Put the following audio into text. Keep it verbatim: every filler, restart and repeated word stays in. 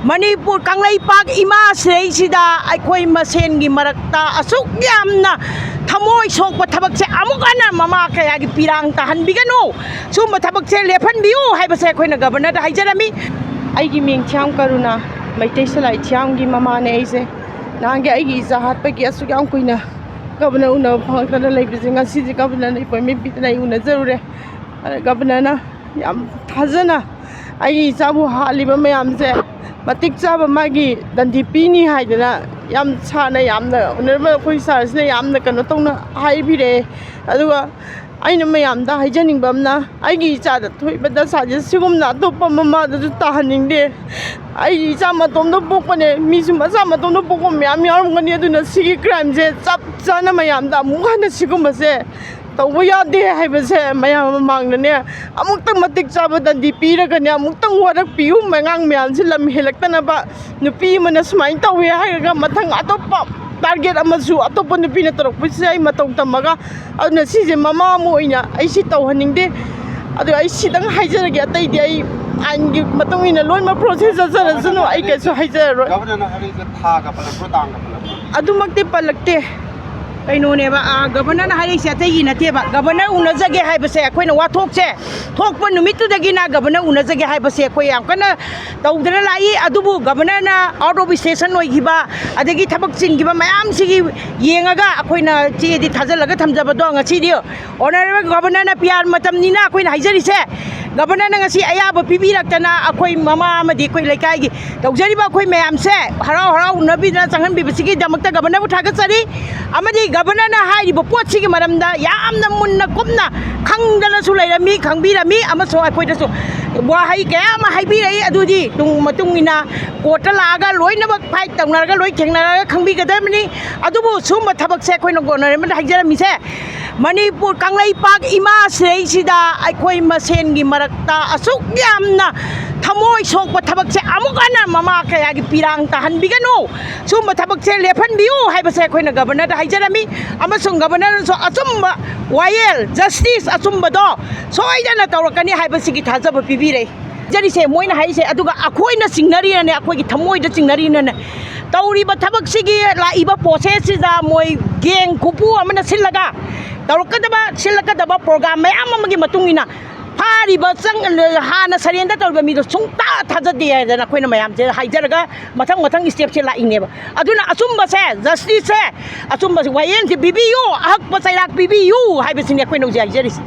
ꯃꯅꯤꯄꯨꯔ ꯀꯪꯂꯩꯄꯥꯛ ꯏꯃꯥꯁꯤꯗꯩꯁꯤꯗ ꯑꯩꯈꯣꯏ ꯃꯁꯦꯟꯒꯤ ꯃꯔꯛꯇ ꯑꯁꯨꯛ ꯌꯥꯝꯅ ꯊꯃꯣꯏ ꯁꯣꯛꯄ ꯊꯕꯛꯁꯦ ꯑꯃꯨꯛ ꯍꯟꯅ ꯃꯃꯥ ꯀꯌꯥꯒꯤ ꯄꯤꯔꯥꯡ ꯇꯥꯍꯟꯕꯤꯒꯅꯨ꯫ ꯁꯨꯝꯕ ꯊꯕꯛꯁꯦ ꯂꯦꯞꯍꯟꯕꯤꯌꯨ ꯍꯥꯏꯕꯁꯦ ꯑꯩꯈꯣꯏꯅ ꯒꯕꯔꯅꯔꯗ ꯍꯥꯏꯖꯔꯝꯃꯤ꯫ ꯑꯩꯒꯤ ꯃꯤꯡ ꯊꯤꯌꯥꯝ ꯀꯔꯨꯅꯥ, ꯃꯩꯇꯩ ꯁꯂꯥꯏ ꯊꯤꯌꯥꯝꯒꯤ ꯃꯃꯥꯅꯦ ꯑꯩꯁꯦ꯫ ꯅꯍꯥꯟꯒꯤ ꯑꯩꯒꯤ ꯏꯆꯥ ꯍꯥꯠꯄꯒꯤ ꯑꯁꯨꯛ ꯌꯥꯝ ꯀꯨꯏꯅ ꯒꯕꯔꯅꯔ ꯎꯅꯕ ꯐꯪꯉꯛꯇꯅ ꯂꯩꯕꯁꯦ, ꯉꯁꯤꯁꯦ ꯒꯕꯔꯅꯔꯅ ꯑꯦꯄꯣꯏꯟꯃꯦꯟ ꯄꯤꯗꯅ ꯑꯩ ꯎꯅꯖꯔꯨꯔꯦ꯫ ꯑꯗ ꯒꯕꯔꯅꯔꯅ ꯌꯥꯝ ꯊꯥꯖꯅ ꯑꯩꯒꯤ ꯏꯆꯥꯕꯨ ꯍꯥꯠꯂꯤꯕ ꯃꯌꯥꯝꯁꯦ ꯃꯇꯤꯛ ꯆꯥꯕ ꯃꯥꯒꯤ ꯗꯟꯗꯤ ꯄꯤꯅꯤ ꯍꯥꯏꯗꯅ ꯌꯥꯝ ꯁꯥꯔꯅ, ꯌꯥꯝꯅ ꯑꯣꯅꯔꯦꯕꯜ ꯑꯩꯈꯣꯏ ꯁꯥꯔꯁꯤꯅ ꯌꯥꯝꯅ ꯀꯩꯅꯣ ꯇꯧꯅ ꯍꯥꯏꯕꯤꯔꯛꯑꯦ꯫ ꯑꯗꯨꯒ ꯑꯩꯅ ꯃꯌꯥꯝꯗ ꯍꯥꯏꯖꯅꯤꯡꯕ ꯑꯃꯅ, ꯑꯩꯒꯤ ꯏꯆꯥꯗ ꯊꯣꯛꯏꯕ ꯗꯁꯥꯁꯦ ꯁꯤꯒꯨꯝꯅ ꯑꯇꯣꯞꯄ ꯃꯃꯥꯗꯁꯨ ꯇꯥꯍꯟꯅꯤꯡꯗꯦ꯫ ꯑꯩꯒꯤ ꯏꯆꯥ ꯃꯇꯣꯝꯗ ꯄꯣꯛꯄꯅꯦ, ꯃꯤꯁꯨ ꯃꯆꯥ ꯃꯇꯣꯝꯗ ꯄꯣꯛꯄ ꯃꯌꯥꯝ ꯌꯥꯎꯔꯝꯒꯅꯤ꯫ ꯑꯗꯨꯅ ꯁꯤꯒꯤ ꯀ꯭ꯔꯥꯏꯝꯁꯦ ꯆꯞ ꯆꯥꯅ ꯃꯌꯥꯝꯗ ꯑꯃꯨꯛ ꯍꯟꯅ ꯁꯤꯒꯨꯝꯕꯁꯦ ꯇꯧꯕ ꯌꯥꯗꯦ ꯍꯥꯏꯕꯁꯦ ꯃꯌꯥꯝ ꯃꯃꯥꯡꯗꯅꯦ ꯑꯃꯨꯛꯇꯪ ꯃꯇꯤꯛ ꯆꯥꯕ ꯗꯟꯗꯤ ꯄꯤꯔꯒꯅꯦ ꯑꯃꯨꯛꯇꯪ ꯋꯥꯔꯛꯄꯤꯌꯨ꯫ ꯑꯉꯥꯡ ꯃꯌꯥꯝꯁꯤ ꯂꯝ ꯍꯦꯜꯂꯛꯇꯅꯕ꯫ ꯅꯨꯄꯤ ꯑꯃꯅ ꯁꯨꯃꯥꯏꯅ ꯇꯧꯋꯦ ꯍꯥꯏꯔꯒ ꯃꯊꯪ ꯑꯇꯣꯞꯄ ꯇꯥꯔꯒꯦꯠ ꯑꯃꯁꯨ ꯑꯇꯣꯞꯄ ꯅꯨꯄꯤꯅ ꯇꯧꯔꯛꯄꯁꯤꯗ ꯑꯩ ꯃꯇꯧ ꯇꯝꯃꯒ, ꯑꯗꯨꯅ ꯁꯤꯁꯦ ꯃꯃꯥ ꯑꯃ ꯑꯣꯏꯅ ꯑꯩ ꯁꯤ ꯇꯧꯍꯟꯅꯤꯡꯗꯦ꯫ ꯑꯗꯨ ꯑꯩ ꯁꯤꯗꯪ ꯍꯥꯏꯖꯔꯒꯦ, ꯑꯇꯩꯗꯤ ꯑꯩ ꯑꯥꯏꯟꯒꯤ ꯃꯇꯨꯡ ꯏꯟꯅ ꯂꯣꯏꯅꯃꯛ ꯄ꯭ꯔꯣꯁꯦꯁ ꯆꯠꯆꯔꯁꯅꯨ, ꯑꯩ ꯀꯩꯁꯨ ꯍꯥꯏꯖꯔꯔꯣꯏ꯫ ꯒꯕꯔꯅꯔꯅ ꯍꯥꯏꯔꯛꯏꯁꯦ ꯊꯥꯒ ꯄꯜꯂꯛꯄ꯭ꯔꯣ, ꯇꯥꯡꯒ ꯄꯜꯂꯛꯄ꯭ꯔꯣ? ꯑꯗꯨꯃꯛꯇꯤ ꯄꯜꯂꯛꯇꯦ꯫ ꯀꯩꯅꯣꯅꯦꯕ, ꯑꯥ, ꯒꯕꯔꯅꯔꯅ ꯍꯥꯏꯔꯛꯏꯁꯦ ꯑꯇꯩꯒꯤ ꯅꯠꯇꯦꯕ꯫ ꯒꯕꯔꯅꯔ ꯎꯅꯖꯒꯦ ꯍꯥꯏꯕꯁꯦ ꯑꯩꯈꯣꯏꯅ ꯋꯥꯊꯣꯛꯁꯦ ꯊꯣꯛꯄ ꯅꯨꯃꯤꯠꯇꯨꯗꯒꯤꯅ ꯒꯕꯔꯅꯔ ꯎꯅꯖꯒꯦ ꯍꯥꯏꯕꯁꯦ ꯑꯩꯈꯣꯏ ꯌꯥꯝ ꯀꯟꯅ ꯇꯧꯗꯅ ꯂꯥꯛꯏ꯫ ꯑꯗꯨꯕꯨ ꯒꯕꯔꯅꯔꯅ ꯑꯥꯎꯠ ꯑꯣꯐ ꯁ꯭ꯇꯦꯁꯟ ꯑꯣꯏꯈꯤꯕ, ꯑꯗꯒꯤ ꯊꯕꯛ ꯆꯤꯟꯈꯤꯕ ꯃꯌꯥꯝꯁꯤꯒꯤ ꯌꯦꯡꯉꯒ ꯑꯩꯈꯣꯏꯅ ꯆꯦꯗꯤ ꯊꯥꯖꯤꯜꯂꯒ ꯊꯝꯖꯕꯗꯣ ꯉꯁꯤꯗꯤ ꯑꯣꯅꯔꯦꯕꯜ ꯒꯕꯔꯅꯔꯅ ꯄꯤ ꯑꯥꯔ ꯃꯇꯝꯅꯤꯅ ꯑꯩꯈꯣꯏꯅ ꯍꯥꯏꯖꯔꯤꯁꯦ꯫ ꯒꯕꯔꯅꯔꯅ ꯉꯁꯤ ꯑꯌꯥꯕ ꯄꯤꯕꯤꯔꯛꯇꯅ ꯑꯩꯈꯣꯏ ꯃꯃꯥ ꯑꯃꯗꯤ ꯑꯩꯈꯣꯏ ꯂꯩꯀꯥꯏꯒꯤ ꯇꯧꯖꯔꯤꯕ ꯑꯩꯈꯣꯏ ꯃꯌꯥꯝꯁꯦ ꯍꯔꯥꯎ ꯍꯔꯥꯎ ꯎꯅꯕꯤꯗꯅ ꯆꯪꯍꯟꯕꯤꯕꯁꯤꯒꯤꯗꯃꯛꯇ ꯒꯕꯔꯅꯔꯕꯨ ꯊꯥꯒꯠꯆꯔꯤ꯫ ꯑꯃꯗꯤ ꯒꯕꯔꯅꯔꯅ ꯍꯥꯏꯔꯤꯕ ꯄꯣꯠꯁꯤꯒꯤ ꯃꯔꯝꯗ ꯌꯥꯝꯅ ꯃꯨꯟꯅ ꯀꯨꯞꯅ ꯈꯪꯗꯅꯁꯨ ꯂꯩꯔꯝꯃꯤ, ꯈꯪꯕꯤꯔꯝꯃꯤ ꯑꯃꯁꯨꯡ ꯑꯩꯈꯣꯏꯗꯁꯨ ꯋꯥꯍꯩ ꯀꯌꯥ ꯑꯃ ꯍꯥꯏꯕꯤꯔꯛꯏ꯫ ꯑꯗꯨꯗꯤ ꯇꯨꯡ ꯃꯇꯨꯡ ꯏꯟꯅ ꯀꯣꯔꯠꯇ ꯂꯥꯛꯑꯒ ꯂꯣꯏꯅꯃꯛ ꯐꯥꯏꯠ ꯇꯧꯅꯔꯒ ꯂꯣꯏ ꯊꯦꯡꯅꯔꯒ ꯈꯪꯕꯤꯒꯗꯕꯅꯤ꯫ ꯑꯗꯨꯕꯨ ꯁꯨꯝꯕ ꯊꯕꯛꯁꯦ ꯑꯩꯈꯣꯏꯅ ꯒꯣꯕꯔꯅꯔꯗ ꯍꯥꯏꯖꯔꯝꯃꯤꯁꯦ, ꯃꯅꯤꯄꯨꯔ ꯀꯪꯂꯩꯄꯥꯛ ꯏꯃꯥꯁꯤꯗꯩꯁꯤꯗ ꯑꯩꯈꯣꯏ ꯃꯁꯦꯟꯒꯤ ꯃꯔꯛꯇ ꯑꯁꯨꯛ ꯌꯥꯝꯅ ꯊꯃꯣꯏ ꯁꯣꯛꯄ ꯊꯕꯛꯁꯦ ꯑꯃꯨꯛ ꯍꯟꯅ ꯃꯃꯥ ꯀꯌꯥꯒꯤ ꯄꯤꯔꯥꯡ ꯇꯥꯍꯟꯕꯤꯒꯅꯨ꯫ ꯁꯨꯝꯕ ꯊꯕꯛꯁꯦ ꯂꯦꯞꯍꯟꯕꯤꯌꯨ ꯍꯥꯏꯕꯁꯦ ꯑꯩꯈꯣꯏꯅ ꯒꯕꯔꯅꯔꯗ ꯍꯥꯏꯖꯔꯝꯃꯤ꯫ ꯑꯃꯁꯨꯡ ꯒꯕꯔꯅꯔꯅꯁꯨ ꯑꯆꯨꯝꯕ ꯋꯥꯌꯦꯜ, ꯖꯁꯇꯤꯁ ꯑꯆꯨꯝꯕꯗꯣ ꯁꯣꯏꯗꯅ ꯇꯧꯔꯛꯀꯅꯤ ꯍꯥꯏꯕꯁꯤꯒꯤ ꯊꯥꯖꯕ ꯄꯤꯕꯤꯔꯦ꯫ ꯍꯥꯏꯖꯔꯤꯁꯦ ꯃꯣꯏꯅ ꯍꯥꯏꯔꯤꯁꯦ꯫ ꯑꯗꯨꯒ ꯑꯩꯈꯣꯏꯅ ꯆꯤꯡꯅꯔꯤꯅꯅꯦ, ꯑꯩꯈꯣꯏꯒꯤ ꯊꯃꯣꯏꯗ ꯆꯤꯡꯅꯔꯤꯅꯅꯦ, ꯇꯧꯔꯤꯕ ꯊꯕꯛꯁꯤꯒꯤ ꯂꯥꯛꯏꯕ ꯄ꯭ꯔꯣꯁꯦꯁꯁꯤꯗ ꯃꯣꯏ ꯒꯦꯡ ꯈꯨꯄꯨ ꯑꯃꯅ ꯁꯤꯜꯂꯒ ꯇꯧꯔꯛꯀꯗꯕ, ꯁꯤꯜꯂꯛꯀꯗꯕ ꯄ꯭ꯔꯣꯒ꯭ꯔꯥꯝ ꯃꯌꯥꯝ ꯑꯃꯒꯤ ꯃꯇꯨꯡ ꯏꯟꯅ ꯐꯥꯔꯤꯕ ꯆꯪ-, ꯍꯥꯟꯅ ꯁꯔꯦꯟꯗꯔ ꯇꯧꯔꯤꯕ ꯃꯤꯗꯣ ꯁꯨꯡꯇꯥ ꯊꯥꯖꯗꯦ ꯍꯥꯏꯗꯅ ꯑꯩꯈꯣꯏꯅ ꯃꯌꯥꯝꯁꯦ ꯍꯥꯏꯖꯔꯒ ꯃꯊꯪ ꯃꯊꯪ ꯁ꯭ꯇꯦꯞꯁꯦ ꯂꯥꯛꯏꯅꯦꯕ꯫ ꯑꯗꯨꯅ ꯑꯆꯨꯝꯕꯁꯦ, ꯖꯁꯇꯤꯁꯁꯦ, ꯑꯆꯨꯝꯕꯁꯦ, ꯋꯥꯌꯦꯜꯁꯦ ꯄꯤꯕꯤꯌꯨ, ꯑꯍꯛꯄ ꯆꯩꯔꯥꯛ ꯄꯤꯕꯤꯌꯨ ꯍꯥꯏꯕꯁꯤꯅꯤ ꯑꯩꯈꯣꯏꯅ ꯍꯧꯖꯤꯛ ꯍꯥꯏꯖꯔꯤꯁꯦ꯫